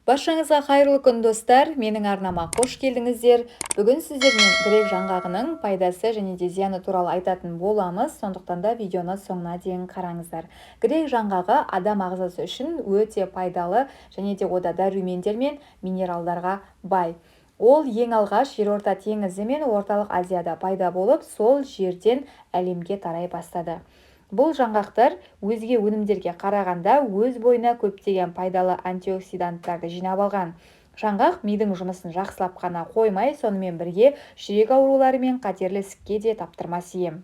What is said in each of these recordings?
Баршаңызға қайырлы күн, достар! Менің арнама қош келдіңіздер! Бүгін сіздермен грек жаңғағының пайдасы және де зияны туралы айтатын боламыз. Сондықтан да видеоны соңына дейін қараңыздар. Грек жаңғағы адам ағзасы үшін өте пайдалы және де ода дәрумендер мен минералдарға бай. Ол ең алғаш Жерорта теңізі мен Орталық Азияда пайда болып, сол жерден әлемге тарай бастады. Бұл жаңғақтар өзге өнімдерге қарағанда өз бойына көптеген пайдалы антиоксиданттарды жинап алған. Жаңғақ мидың жұмысын жақсылап қана қоймай, сонымен бірге жүрек аурулары мен қатерлі ісікке де таптырмас ем.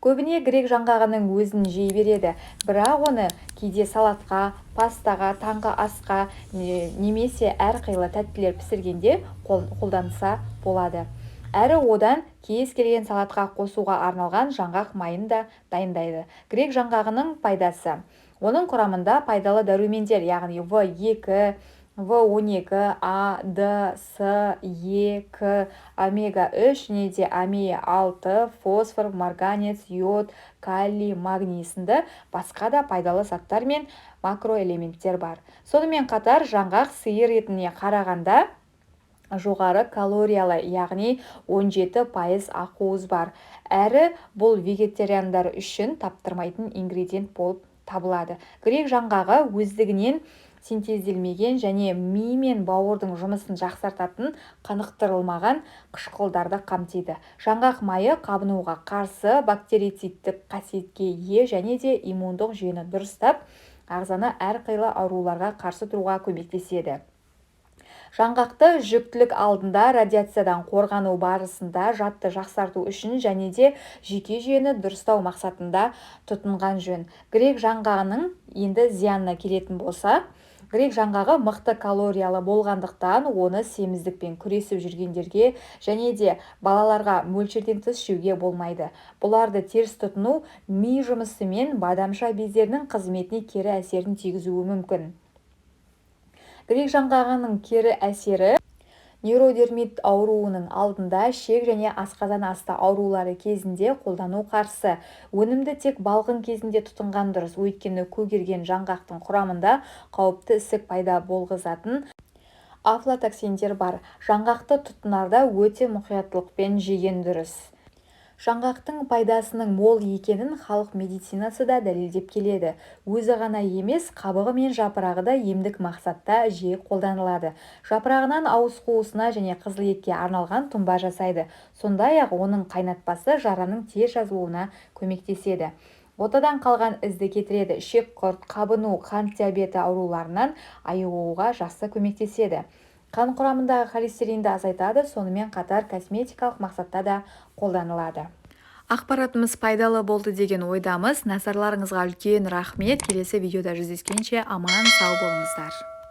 Көбіне грек жаңғағының өзін жей береді, бірақ оны кейде салатқа, пастаға, таңғы асқа немесе әрқилы тәттілер пісіргенде қолданса болады. Әрі одан кез келген салатқа қосуға арналған жаңғақ майын да дайындайды. Грек жаңғағының пайдасы: оның құрамында пайдалы дәрумендер, яғни В2, В12, А, Д, С, Е, К, омега-3 және де омега-6, фосфор, марганец, йод, калий, магний сынды басқа да пайдалы заттар мен макроэлементтер бар. Сонымен қатар жаңғақ сиыр етіне қарағанда жоғары калориялы, яғни 17% ақуыз бар. Әрі бұл вегетариандар үшін таптырмайтын ингредиент болып табылады. Грек жаңғағы өздігінен синтезделмеген және ми мен бауырдың жұмысын жақсартатын қанықтырылмаған қышқылдарды қамтиды. Жаңғақ майы қабынуға қарсы бактерицидтік қасиетке ие және де иммундық жүйені дұрыстап, ағзаны әрқилы ауруларға қарсы тұруға көмектеседі. Жаңғақты жүктілік алдында, радиациядан қорғану барысында, жадты жақсарту үшін және де жүйке жүйені дұрыстау мақсатында тұтынған жөн. Грек жаңғағының енді зиянына келетін болса, грек жаңғағы мықты калориялы болғандықтан, оны семіздікпен күресіп жүргендерге және де балаларға мөлшерден тыс жеуге болмайды. Бұларды теріс тұтыну ми жұмысы мен бадамша бездерінің қызметіне кері әсерін тигізуі мүмкін. Грек жаңғағының кері әсері: нейродермит ауруының алдында, ішек және асқазан асты аурулары кезінде қолдану қарсы. Өнімді тек балғын кезінде тұтынған дұрыс, өйткені көгерген жаңғақтың құрамында қауіпті ісік пайда болғызатын афлатоксиндер бар. Жаңғақты тұтынарда өте мұқияттылықпен жеген дұрыс. Жаңғақтың пайдасының мол екенін халық медицинасы да дәлелдеп келеді. Өзі ғана емес, қабығы мен жапырағы да емдік мақсатта жиі қолданылады. Жапырағынан ауыз қуысына және қызыл етке арналған тұнба жасайды. Сондай-ақ оның қайнатпасы жараның тез жазылуына көмектеседі, отадан қалған ізді кетіреді, ішек құрт, қабыну, қант диабеті ауруларынан айығуға жақсы көмектеседі, қан құрамындағы холестеринді азайтады, сонымен қатар косметикалық мақсатта да қолданылады. Ақпаратымыз пайдалы болды деген ойдамыз. Назарларыңызға үлкен рахмет! Келесі видеода жүздескенше, аман сау болыңыздар!